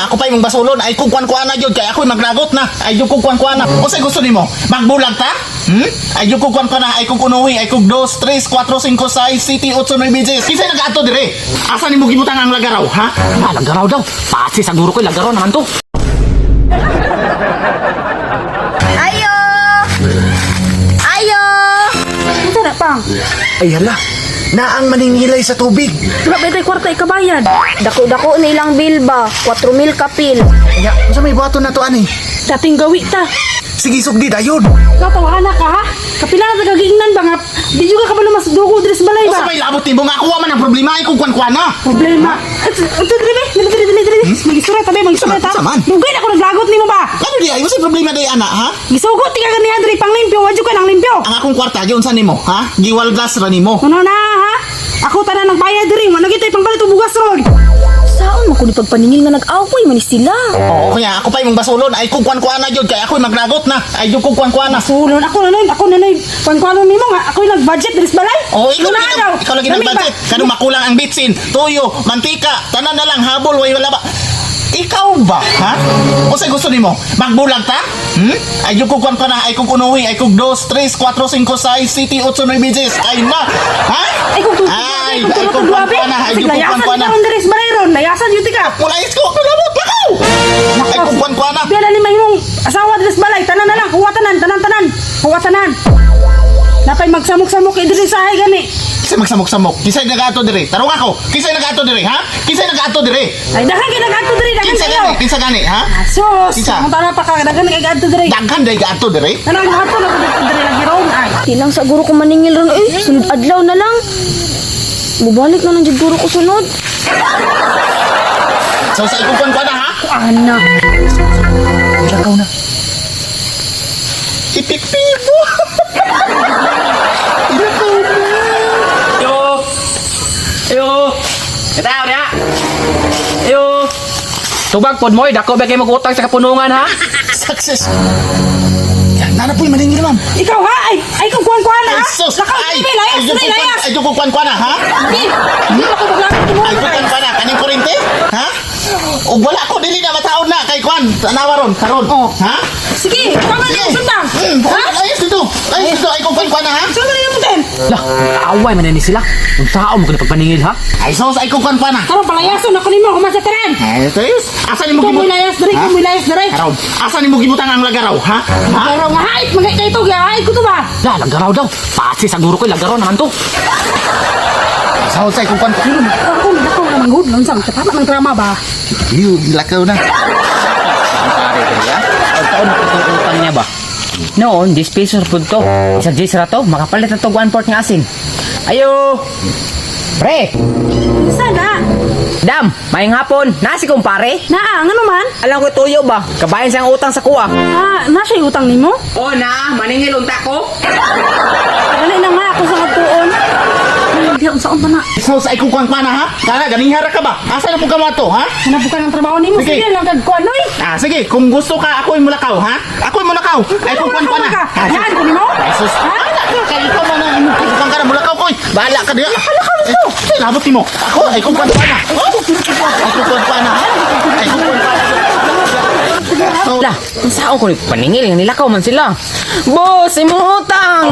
Ako pa imong basulon ay kung kuan na gyud kay ako'y maglagot na. Ay yung kung kuan na. Unsay gusto nimo? Magbulag ta? Hmm? Ay yung kung kuan na ay kung unuhi ay kung 2 3 4 5 6 7 8 9 10. Kinsay nagaadto dire? Asa nimo gibutang ang lagaraw, ha? Ah, lagaraw daw. Pasi sa guro ko, lagaraw naman to. Ayo! Ayo! Unsa na pang? Ay hala, naang maningilay sa tubig. Wala ba tay kwarta ikabayad? Dako-dako na ilang bill ba? 4,000 kapil. Nya, unsa may buhaton na to ani? Dating gawi ta. Sige sugdi dayon. Ikaw tawahan na ka ha? Kapila na kagaingnan ba nga? Di juga ka ba mas dugo diri sa balay Usa ba? may labot nimo nga ako man ang problema ay kung kuan na. Problema. Ito diri be, dili dili dili dili. Magisura ta be, magisura ta. Unsa man? Dugay na ko naglagot nimo ba? Ano di ay unsay problema day ana, ha? Gisugot ti ka ganihan diri panglimpyo, wadyo ka nang limpyo. Ang akong kwarta giunsa nimo, ha? Giwaldas ra nimo. Ano na ha? Ako tanan nagbayad diri, wala gyud tay pangpalit og bugas ron. Saon man ko ni pagpaningil nga nag-away man ni sila. Oo, kaya ako pa imong basulon ay kung kuan na gyud kay ako'y maglagot na. Ay yung kung kuan na. Sulon ako na noy, ako na noy. Pangkuano nimo nga ako'y nag-budget diri sa balay. Oo, ikaw Ano na lagi daw? ikaw lagi Lami ba? nag-budget. Kanong makulang ang bitsin, tuyo, mantika, tanan na lang habol way wala ba. Ikaw ba, ha? Unsay gusto nimo? Magbulag ta? Hmm? Ay yung kung kuan na, ay kung unuhi, ay kung 2 3 4 5 6 7 8 9 10. Ay na. Ha? Ay kung tulo, Ay, kung ay tulo kung tulo kuan be. na, ay Sige, yung kung layasan kuan ka na. ron diri sa balay ron. Layasan jud ka. Wala isko, kulabot lakaw. Ay kung kuan na. Biya ni mahimong asawa diri sa balay, tanan na lang, kuha tanan, tanan tanan. Kuha tanan. Napay magsamok-samok kay diri sa hay gani. Kisay magsamok-samok. Kisay nagato dire. Tarong ako. Kisay nagato dire, ha? Kisay nagato dire. Ay daghan kay nag-adto diri, daghan Kinsa kayo. gani? Kinsa gani, ha? Sus, Kinsa? ang tanan pa ka daghan kay adto diri. Daghan day gato dire. Tanan adto na ko diri lagi ron ay. Di lang sa guro ko maningil ron eh. Sunod adlaw na lang. Mubalik na lang jud guro ko sunod. So sa ikong kuan na, ha? Ana. Ilakaw na. Epektibo. Ilakaw na. Ayo! Ayo! Kataw niya! Ayo! Tubag pod mo, dako ba kayo mag-utang sa kapunungan ha? Success. Yan, nana po'y maningil, ma'am. Ikaw ha? Ay, ay kung kuan-kuan na Ay, ha? sus. Lakaw Ay, diri, layas ay, yung diri, kung kuan, layas. ay, yung kung kuan na, ha? Di, di ako maglagot mo. Ay, kung kuan na, kaning kurente, ha? O wala ko, dili na mataon na kay kuan. Tanawa ron, karon. Oh. Ha? Sige, ikaw man Sige. yung sundang. Ha? Ayos dito. Ayos dito, ay kung kuan na, ha? Saan man yung din? Lah, away man na ni sila. Unsaon mo kini pagpaningil ha? Ay, sus, ay kung kuan na. Karon palayason ako nimo human sa tanan. Ay, sus. Asa nimo Ikaw gibut? mo'y layas diri, Ha? ikaw mo'y layas diri. Karon, asa nimo gibutang ang lagaraw, ha? Ha? Pero nga hait mga kay to, hait ko to ba? Lah, lagaraw daw. Pasi sa guro ko, lagaraw naman to. Sa ay kung kuan. Ako nako nga manghud lang sa tama ng drama ba? Iyo, lakaw na. Pare, ya. Pagkaon na itong utang niya ba? Noon, 10 pesos po to. Isang 10 ra to, makapalit na to 1/4 nga asin. Ayo! Pre! Sana. Dam, maayong hapon. Nasi kong pare. Naa, ngano man? Alam ko tuyo ba? Kabayan siyang utang sa kuha. Ah, na siya utang nimo? O na, maningil unta ko. Dali na nga ako sa katuon. Ay, unsaon pa na? Sus, ay kung kuan na, ha? Kana, ganing hara ka ba? Asa na po ka to, ha? Hanabukan ang trabaho nimo. Sige. Sige lang kag kuan oy. Ah, sige, kung gusto ka, ako'y mulakaw, ha? Ako'y mulakaw. Ay, kung kuan na. Ka. Ah, Yan ko nimo? Ay, sus. Ha? Bahala ka, kay ikaw man ang kung ka na mulakaw ko. Bahala ka diya. Halakaw mo. Ay, labot nimo. Ako, ay kung kuan na. Oh? Ay, kung kuan na, ha? Ay, kung kuan na. So, Lah, unsaon ko ni paningil nga nilakaw man sila. Boss, imong utang.